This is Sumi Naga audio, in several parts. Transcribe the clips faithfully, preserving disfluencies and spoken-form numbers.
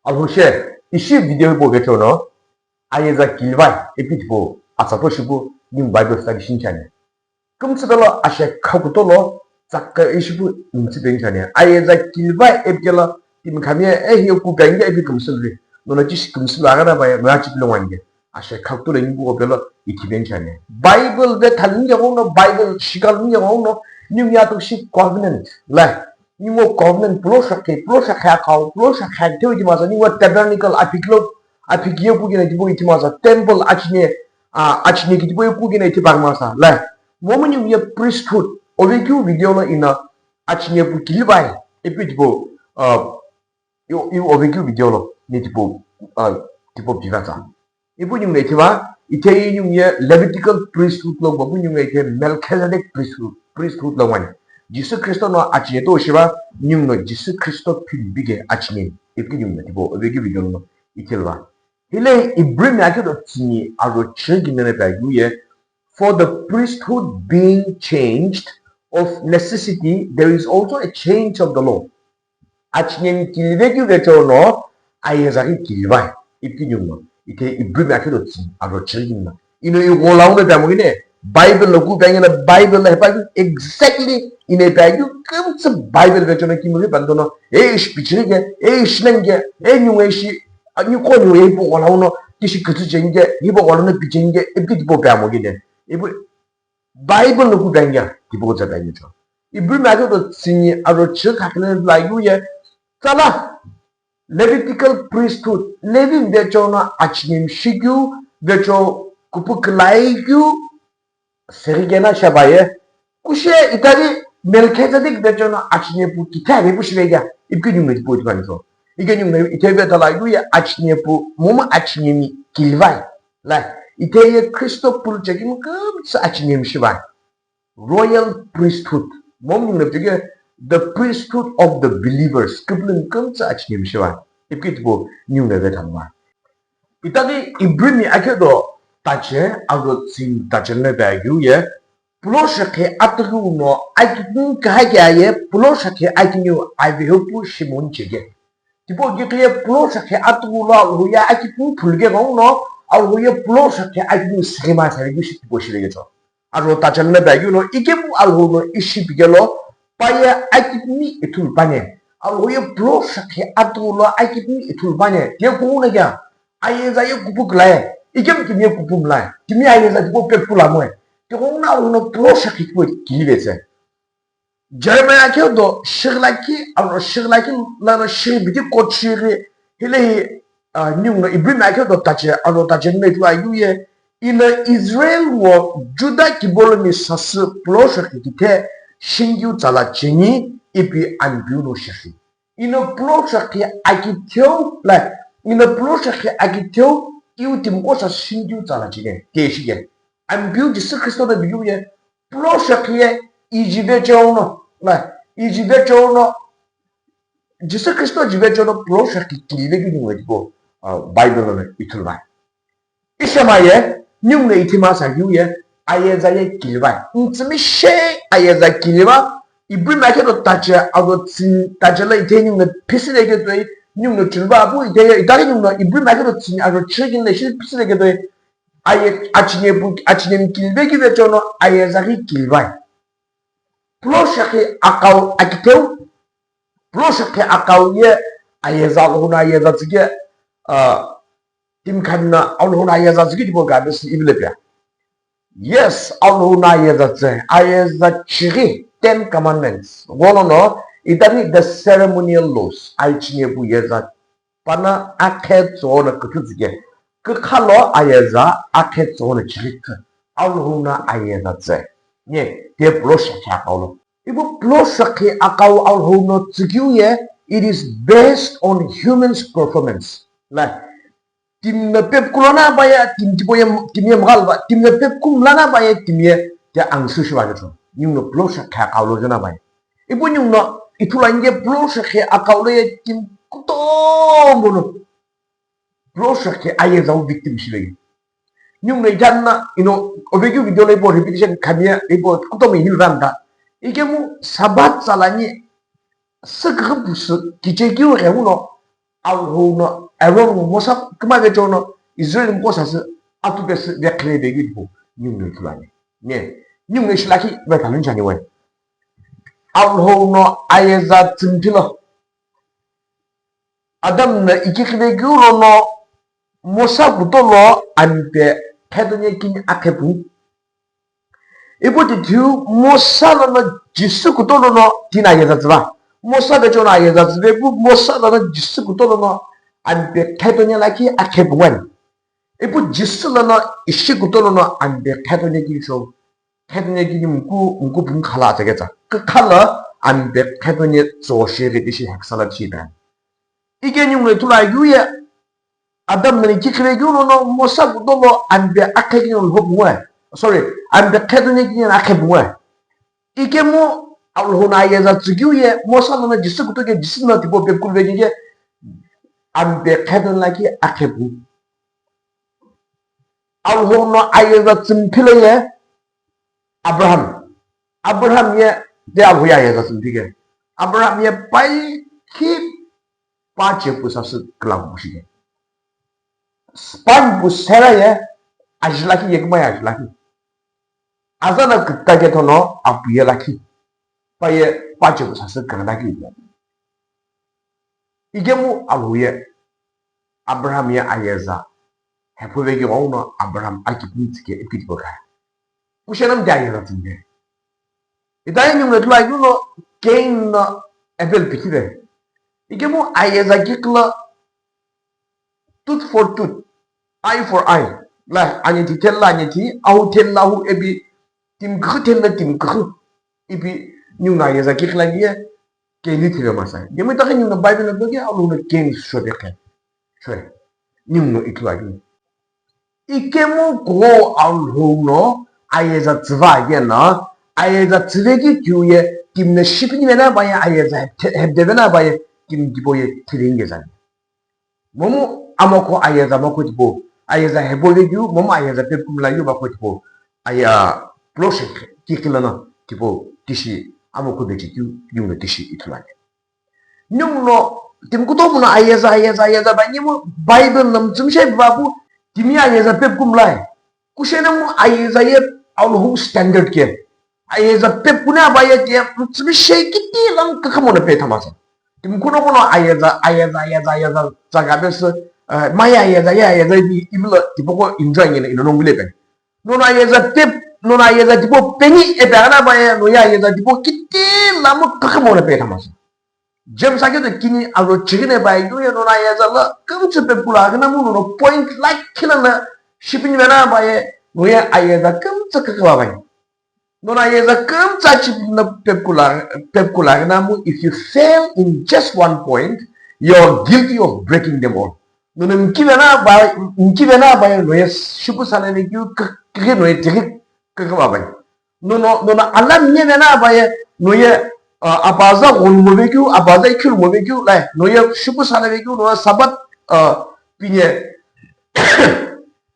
Alhou she, ishi video hipau vecheono, ayeza kilivai ipi tipau atsa to shipu ningu Bible study shinicheni. Kümtsü pelo ashe khakuto lo tsakha ishipu imtsü penicheni. Ayeza kilivai ipi kelo timi khamye ehi yoku penge ipi kümsülvi. Nono chishi kümsülvi agana bai, noya chipilo wange. Ashe khakuto lo ningu pelo ithi penicheni. Bible ve thalunge ghono, Bible shikalunge ghono, ningu yato shi covenant. Lai, ningu covenant pulo shakhe, pulo shakhe akau, pulo shakhe akeu ithi masa, ningu tabernacle apiklo, apik ye kukina tipau ithi masa, temple achine, a, achine ki tipau ye kukina ithi pagmasa. Lai, momu ningu ye priesthood, ovekeu video lo ina achine pu kilivai, ipi tipau, a, io, io ovekeu video lo, ni tipau, a, tipau pivatsa. Ipu ningu ithi va, ithei ningu ye Levitical priesthood lo, momu ningu ithi Melchizedek priesthood, priesthood lo wani. Jisü Kristo no achine to shiva, ningu no Jisü Kristo philbige achine, ipi ningu tipau, ovekeu video lo ithi va. Hile Ibrimi akhe do tsini aro chirigimene pa yu ye, for the priesthood being changed, of necessity, there is also a change of the law. Achinemi kilive keu vecheono, ayeza ghi kilivai, ipi ningu no, ithe Ibrimi akhe do tsini aro chirigimene. Ino igho launo pamo gine, Bible lo ku pengena, Bible lo hepa exactly ine pa yu kümtsü Bible vecheono kimighi pantono, e ishi pichirike, e ishi nenge, e ningu ishi, a, ningu ko ningu e ipu gho launo, tishi kütsü chenge, ipu gho launo pichenge, ipi tipau pamo gine. Ipu Bible lo ku penge, tipau kutsa penge cho. Ibrimi akhe do tsini aro chirigimene la yu ye, tsala, Levitical priesthood, Levi vecheono achinemi shikeu, vecheo kupu kilai keu, seghi kena shabaye, kushe itari Melchizedek vecheono achine pu kithe ave pu shivekea, ipi ningu no tipau ithi paniso. Ike ningu no ithe ve thala yu ye achine pu, momu achinemi kilivai. Lai, ithe ye Kristo pulu chekimi kümtsü achinemi shivai. Royal priesthood, momu ningu no pike the priesthood of the believers, küpülümi kümtsü achinemi shivai. Ipi tipau ningu no ve thaluvai. Itaghi Ibrimi akhe do tache aro tsini tache lene pa yu ye, pulo shakhe atughu no akipumi kahakea ye, pulo shakhe akiniu avehepu shimoni cheke. Tipau kikhi ye pulo shakhe atughu lo Alhou ye akipumi phuluke ghenguno, Alhou ye pulo shakhe akiniu sighima sare keu shi tipau shiveke cho. Aro tache lene pa yu no, ikemu Alhou no ishi pike lo, pa ye akipumi ithulu pane. Alhou ye pulo shakhe atughu lo akipumi ithulu pane. Ye kughuna kea, ayeza ye kupu kilai, ikemu timi ye kupu mlai, timi ayeza tipau pepu lamoe. Tighenguno Alhou no pulo shakhe tipau kilivetse. Jeremiah akhe do shighilakhi, aro shighilakhi lano shighibidi kochighi, hile hi, a, ningu no Ibrimi akhe do tache, aro tache lene ithulu ayu ye, ino Israel wo Juda kibolomi sasü pulo shakhe kithe shinikeu tsala cheni ipi Ampeu no shikhi. Ino pulo shakhe akitheu, lai, ino pulo shakhe akitheu, iu timiqo sasü shinikeu tsala cheni, tishi ke. Ampeu Jisü Kristo no bikeu ye, pulo shakhe ye, iji vecheono, lai, iji vecheono, Jisü Kristo iji vecheono pulo shakhe kilive keu ningu no tipau, a, Bible lo ithulu vai. Ishamaye, ningu no ithi masa keu ye, ayeza ye kilivai. Ntsümi she ayeza kiliva, Ibrimi akhe do tache aro tsini tache lo ithe ningu no phisile ketoi, ningu no chiliva apu ithe ye, itaghi ningu no Ibrimi akhe do tsini aro chirigimene shi phisile ketoi, aye, achinemi, achinemi kilive keu vecheono ayeza ghi kilivai. Pulo shakhe akau akitheu, pulo shakhe akau ye ayeza, Alhou no ayeza tsüke, a, timi khamna Alhou no ayeza tsüke tipau ka besi ivile pia. Yes, Alhou no ayeza tsü, ayeza chighi, Ten Commandments. Gholono, itaghi the ceremonial laws, aichine pu yeza, pana akhe tsono küthü tsüke. Kükha lo ayeza akhe tsono chighi kü. Alhou no ayeza tsü. Ye, te pulo shakhe akau lo. Ipu pulo shakhe akau Alhou no tsükeu ye, it is based on humans' performance. Lai, timi no pepu kulo na pa ye, timi tipau ye, timi ye mghalva, timi no pepu kumla na pa ye, timi ye, te angsu shiva ketho. Ningu no pulo shakhe akau lo jona pa ye. Ipu ningu no, ithulu ani ye pulo shakhe akau lo ye timi kutomo no. Pulo shakhe ayeza wu victim shiveke. Ningu no ijanna, ino, ovekeu video lo ipo repetition khamiye, ipo kutomo ihil randa. Ikemu Sabbath tsala ni, süküghü pusü, kichekeu ghenguno, Alhou no Aaron ngo Mosa kümavecheo no Israel mqo sasü atu pesü vekhile vekeu tipau ninguno ithulu ani. Ne, ninguno ishi lakhi vetha nunchani we. Alhou no ayeza tsümphilo. Adam no ikikhi vekeu lono Mosa kutolo ampe khetonie kini akhepu. Ipu tithiu Mosa lono Jisü kutolono tini ayeza tsüva. Mosa vecheo no ayeza tsüve pu Mosa lono Jisü kutolono ampe khetonie lakhi akhepu ngani. Ipu Jisü lono ishi kutolono ampe khetonie kini sho. Khetonie kini mku, mku pungkhala atsaketsa. Kükhala ampe khetonie tsoshiri tishi heksala tishi ta. Ike ninguno ithulu akeu ye Adam no ikikhi vekeu lono Mosa kutolo ampe akhe kini lhopu ngoi. Sorry, ampe khetonie kini akhepu ngoi. Ikemu Alhou no ayeza tsükeu ye Mosa lono Jisü kutoke Jisü no tipau pepkulu vekeu ye ampe khetonie lakhi akhepu. Alhou no ayeza tsümphilo ye Abraham. Abraham ye de Alhou ye ayeza tsümphike. Abraham ye pai khi pa chepu sasü külamu shike. Sperm pu Sarah ye aji lakhi ye kümai aji lakhi. Azana kütake thono apu ye lakhi. Pa ye pa chepu sasü künga lakhi. Ikemu Alhou ye Abraham ye ayeza hephu vekeu ghenguno Abraham akipuni tsike ipikitipo kha. Kushenamdi ayeza tsümpe. Itaya ninguno ithulu akeu no Cain no Abel pikhive. Ikemu ayeza kikhi lo tooth for tooth, eye for eye. La anethi theli la anethi, ahu theli la ahu ipi timi küxü theli la timi küxü. Ipi ninguno ayeza kikhi lo ye Cain ni thive masa. Yemi takhi ninguno Bible lo doke Alhou no Cain shode khe. Shwe. Ninguno ithulu akeu. Ikemu kugho Alhou no ayeza tsüva akeno, ayeza tsüvekeu keu ye timi no shipini vena pa ye ayeza hepde-, hepde vena pa ye timi tipau ye thiringe zani. Momu amokho ayeza mokho tipau, ayeza hepo vekeu, momu ayeza pepkulu mla yu mokho tipau, aya ploshek kikhi lono tipau tishi amokho vechekeu, ninguno tishi ithulu ani. Ninguno timi kutomo no ayeza, ayeza, ayeza, ba ningu Bible no mütsümishei ba pu, timi ayeza pepkulu mlai. Kushenemu ayeza ye Alhou standard ke. Ayeza pepkulu na ba ye ke, mütsümishei kiti lang kakamo na pe thamasa. Timi kutomo no ayeza, ayeza, ayeza, ayeza, zaga bese, eh, maya ayeza, ya ayeza, ipi, ipi lo, tipau ko enjoy ngena, ino nongule pe. Nono ayeza pep, nono ayeza tipau peni, epe ana ba ye, no ya ayeza tipau kiti lamu kakamo na pe thamasa. James akeu kini azo chigine pai keu ye nono ayeza lo kümtsü pepkulu aghina mu nono point lakhi lono shipini vena pa ye no ye ayeza kümtsü küküva pai. Nono ayeza kümtsü chipini pepkulu, pepkulu aghina mu if you fail in just one point, you are guilty of breaking them all. Nono mki vena pa, mki vena pa ye no ye shipu sala vekeu kükü no ye tighi küküva pai. Nono, nono alarm nye vena pa ye, no ye, ah, apaza gholumo vekeu, apaza ikhulumo vekeu, lai, no ye shipu sala vekeu, no ye Sabbath, ah, pinye,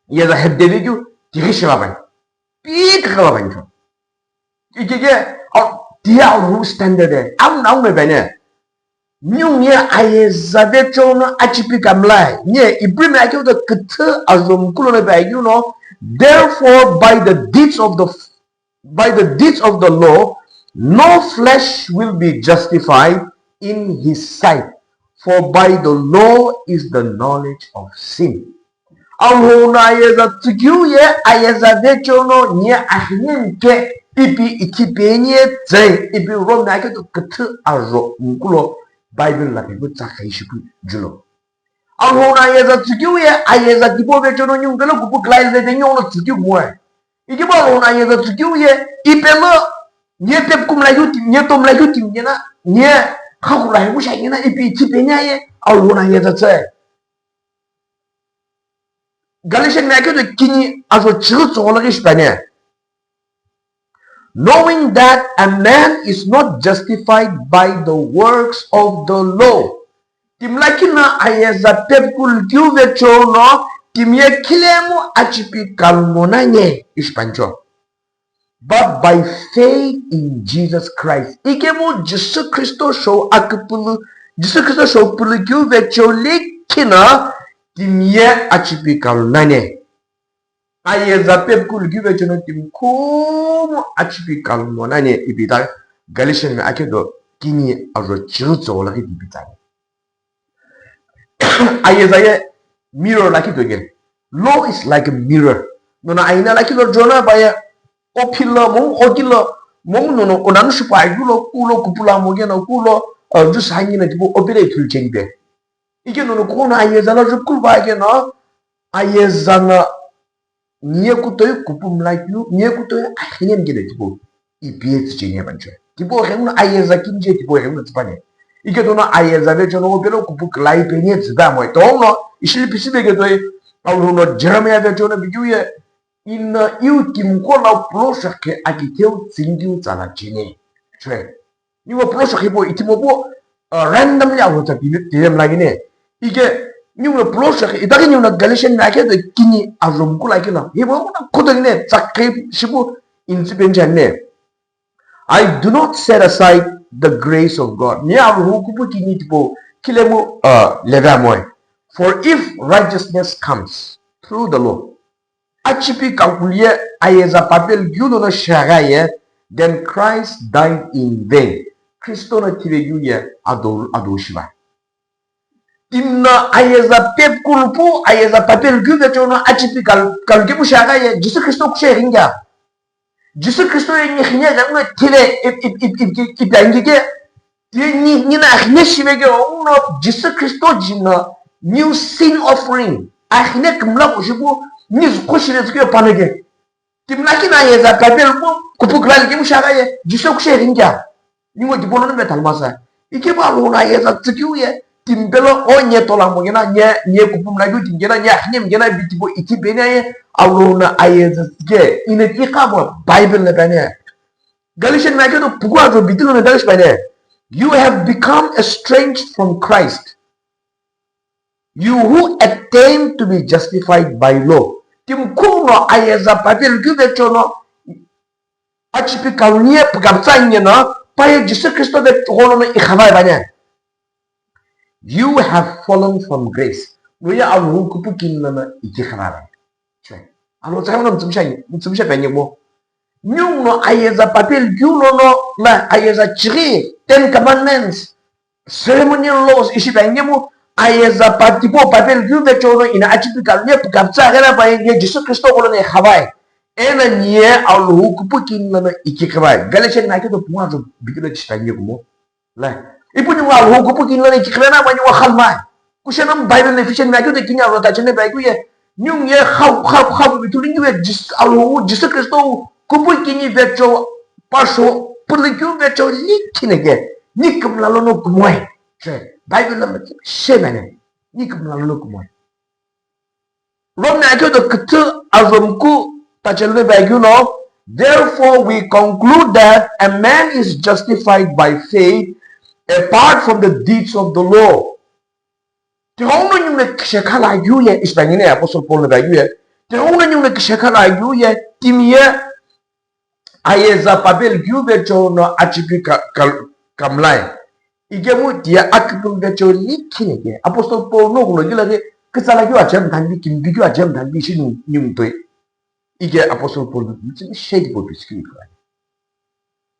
yeza hepde vekeu, tighi shiva pai. Pi kakala pai cho. Ikeke, ah, tiya Alhou standard e, am na ume bene. Ningu ye ayeza vecheo no achipi kamlai. Nye Ibrimi akeu to küthü azom kulo no pai keu no, therefore by the deeds of the, by the deeds of the law, no flesh will be justified in his sight, for by the law is the knowledge of sin. Alhou no ayeza tsükeu ye ayeza vecheo no nye ahinye nke ipi ithi penye tsei ipi Rome akeu to küthü azo nkulo Bible la pepu tsa khai shipu julo. Alhou no ayeza tsükeu ye ayeza tipau vecheo no ningu kelo kupu kla ile de ningu tsükeu moe. Ikemu Alhou no ayeza tsükeu ye ipelo nye pepkulu mla yu timi, nye to mla yu timi nye na, nye khakhu la himu sha nye na ipi ithi penye ye Alhou no ayeza tsei. Galatian mi akeu to kini azo chighi tsogho lo ishi pane. Knowing that a man is not justified by the works of the law. Timi lakhi no ayeza pepkulu keu vecheo no timi ye khilemu achipi kalmo na nye ishi pancho. But by faith in Jesus Christ. Ikemu Jisü Khristo shou aküpülü Jisü Khristo shou pülükeu vecheo likhi no timi ye achipi kalu nani. Ayeza pepkulu keu vecheo no timi khumu achipi kalu mo nani ipi ta Galatian mi akhe do kini ajo chiru tso lakhi ipi ta. Ayeza ye mirror lakhi do ke. Law is like a mirror. Nono aina lakhi lo jona ba ye o philo mo o kilo mo nono o nanu shupa ayu lo kulo kupula mo ke no kulo, uh, just hanging na tipo o pere thul cheni be. Ike nono kono ayeza lo jukul ba ke no ayeza na Niye kutoi kupu mlakeu, niye kutoi akhine mgene tipau ipi ye tsücheni ye banchoi. Tipau ghenguna ayeza kimje, tipau ghenguna tsüpane. Ike tono ayeza vecheo no opelo kupu külai peni ye tsüta moi. Tono ishili pisi veke toi, Paulo no Jeremiah vecheo no vikiu ye, ina iu kimko la pulo shakhe akitheu tsingkiu tsala cheni. Choi. Ningu pulo shokhi po itimopu, uh, randomly avo tsa pime, pime mlagine. Ike, ningu pulo shokhi, itaki ningu Galatian mi akhe do kini ajo mkulu akhe lo. Hipo kuna khudo gine, tsakhe shipu inchi benchane. I do not set aside the grace of God. Ni avu kupu kini tipo, kilemu, uh, leva moi. For if righteousness comes through the law, achipi kakulu ye ayeza papel keu lono shiagha ye, then Christ died in vain. Kristo no thive keu ye ado, ado shiva. Timi no ayeza pepkulu pu, ayeza papel keu vecheo no achipi kal-, kalu kemu shiagha ye, Jisü Kristo kushe ringa. Jisü Kristo ye ni khine gha ngwe thile ip, ip, ip, ip, ip, ip, angike. Ye ni, ni na akhine shive ke ono Jisü Kristo jino new sin offering. Akhine kümla ko shipu ni zukho shire zukyo panage. Kimla kina ye za papel mo kupu kla ke musha ga ye Jisü kushe ringa. Ni mo dipono me talmasa. Ike ba lo na ye za tsikiu ye timpelo o nye tola mo gena nye, nye kupu mla yu tingena nye akhine mgena bitipo iti benya ye alo na ye za ke ine ki ka mo Bible na benya. Galatian mi akhe do puku ajo bitilo na Galatian mi ne, "You have become estranged from Christ, you who attain to be justified by law." Timi khuno ayeza papel keu vecheo no achipi kalu ni ye pukaptsa nye no paye Jisü Kristo vecheo no ikhavai bane. You have fallen from grace. No ya alu kupu kinna na ikikhavai. Chwe. Alo tsa no mtsumsha, mtsumsha penye mo. Nyung no ayeza papel keu lono na ayeza chiri, Ten Commandments, ceremonial laws ishi penye mo, ayeza patipo papel keu vecheo no ina achipi kalu ye pukaptsa ghera paye ye Jisü Kristo kolo ne khavai. Ena niye alu kupu kinna na ikikhavai. Galatian mi akhe do puku ajo bitilo chishi penye mo. Le. Ipu ni wa ho kupu kini lani kikhilana wa ni wa khalmai. Kushena Bible le Ephesian mi akeu de kini alo ta chene ba ye. Nyung ye khau, khau, khau mi tulingi we Jis-, alo Jisü Kristo kupu kini vecheo pasho pulikyu vecheo ni kine ke. Ni kumla lono kumoi. Che. Bible la ma she mane. Ni kumla lono kumoi. Rome akeu do küthü azomku tachelüve bagyu no, "Therefore we conclude that a man is justified by faith apart from the deeds of the law." Tighenguno nyungu kishekha la yu ye, ishi bangine Apostle Paul bagyu ye. Tighenguno nyungu kishekha la yu ye, timi ye ayeza papel keu vecheo no achipi ka-, ka-, kamlai. Ikemu tiye akipum vecheo ni kine ke. Apostle Paul no kulo gila ke kitsala keu ajem thanbi, kimbi keu ajem thanbi shi nyung toi. Ike Apostle Paul no mitsimi shedi po piski ikwa.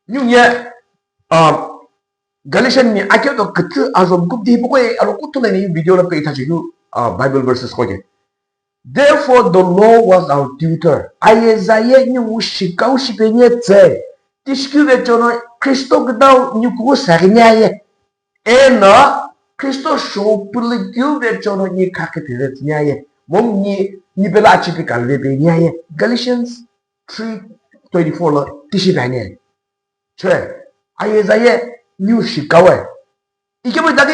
Nyung ye, um, Galatian mi akeu do küthü azomku di po ko ye alo kutu le ni video la pe itachi yu, uh, Bible verses ko ke. Therefore, the law was our tutor. Ayeza ye ni ushika ushipeni tse. Tishikyu vecheo no Kristo kidau ni kuku saginya ye. Eno Kristo shou pulikyu vecheo no ni kakitire tinya ye. Mom ni, ni bela achipi kalve pe nya ye. Galatians three twenty-four lo tishi bane. Chwe, ayeza ye ni ushika we. Ikemu itaki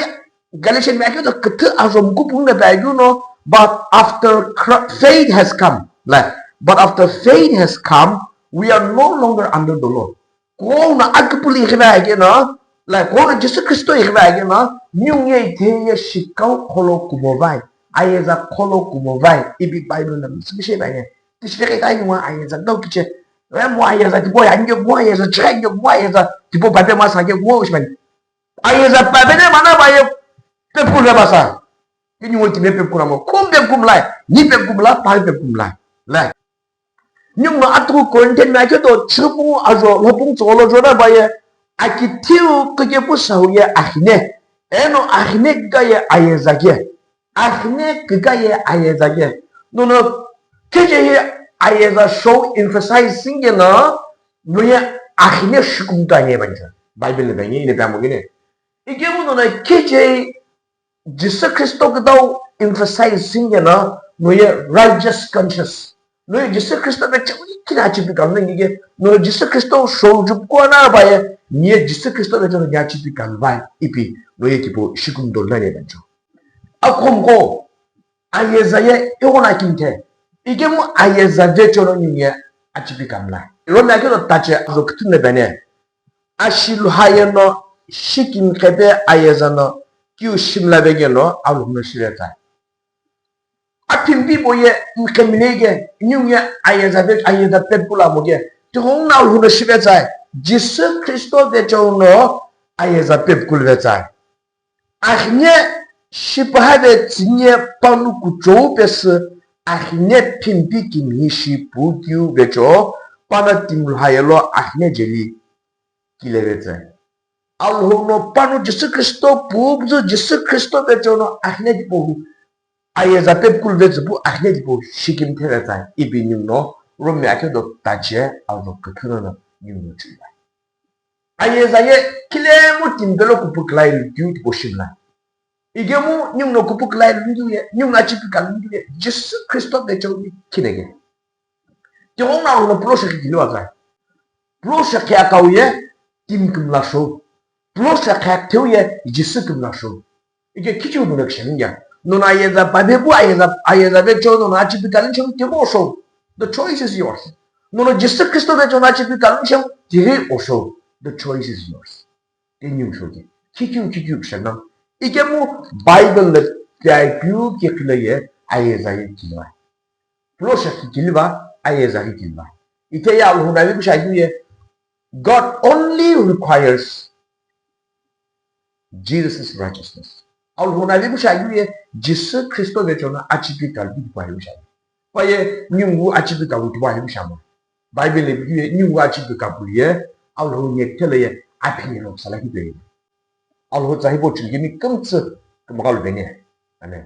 Galatian mi akeu do küthü azomku pungu na bagyu no, but after Chri-, faith has come. Like, but after faith has come, we are no longer under the law. Kono akipuli ikhiva ke no, like, kono Jisü Kristo ikhiva ke no, nyung ye ite ye shikau kholo kumovai, ayeza kholo kumovai, ipi Bible na msibishe ba ye. Tishike kai ni wa ayeza dau kiche, re mo ayeza tipo ya nge mo ayeza chai nge mo ayeza tipo babe masa ke mo ushmani. Ayeza pavene mana vaye pepkula basa. Kinyu wo kime pepkula mo. Kum pepkumlai. Ni pepkumla, pa pepkumla. Lai. Nyungma atuku Corinthian na keto chipungu ajo lopung tsolo jona vaye. Akithiu kike pu sahuye ahine. Eno ahine kikaye ayeza ke. Ahine kikaye ayeza ke. Nono keje ye ayeza show emphasize singe na noye ahine shikumta ne banja. Bible le benge ine pamo gine. Ikemu nono keje Jisü Khristo kidau emphasize singe na noye righteous conscience. Noye Jisü Khristo be chawiki na achipi kalvenge ke noye Jisü Khristo show jup ko na vaye niye Jisü Khristo be chawiki achipi kalvai ipi noye kipo shikumta na ne banja. Akhomgho ayeza ye ighono akimthe. Ikemu ayeza vechelono ninye achipi kamla. Rome akelo tache azo küthüne bene. Ashi luhaye no shikim khepe ayeza no kiu shimla vegeno Alhou no shireta. Aphimbi boye mkhemile ge ninye ayeza ve ayeza pepkula mo ge. Tighono Alhou no shivetsai. Jisü Khristo vechelono ayeza pepkul vetsai. Ahine shipahave tsinye panu kuchou pesü ahine phimpi kimishi pu kiu vecho pana timlu hayelo ahine jeli kilevetse. Alhou no panu Jisü Khristo pu bzu Jisü Khristo vecho no ahine kipohu ayeza pepkul vetsü pu ahine kipohu shikim thevetsai ipi ningu no Rome akhe do tache Alhou küthüno no ningu no chuva. Ayeza ye kilemu timpelo kupukilai lukeu tipo shimla. Ikemu ningu no kupukilai lukeu ye, ningu no achipi kalukeu ye, Jisü Khristo vecho ni kinege. Tighono Alhou no pulo shekhi kiliwa tsai. Pulo shekhi akau ye, tim kimla show. Pulo shekhi aktheu ye, Jisü kimla show. Ike kichiu nono kishemi ya. Nono ayeza pabe pu ayeza ayeza vecho nono achipi kalin chemi temo osho. The choice is yours. Nono Jisü Khristo vecho nono achipi kalin chemi tiri osho. The choice is yours. Teni usho ke. Kichiu kichiu kishemi. Ikemu Bible le tiakiu ke kile ye ayeza ye kiliva. Pulo shekhi kiliva ayeza ye kiliva. Ite ya Alhou navi kusha ye God only requires Jesus' righteousness. Alhou navi kusha ye Jisü Khristo vecho no achipi kalbi tipau ayu sha. Paye ningu achipi kalbi tipau ayu sha mo. Bible le ye ningu achipi kalbi ye Alhou ne kele ye aphine no sala ki pe. Alhou tsa hipo chugimi kumtsu kumakalu bene. Amen.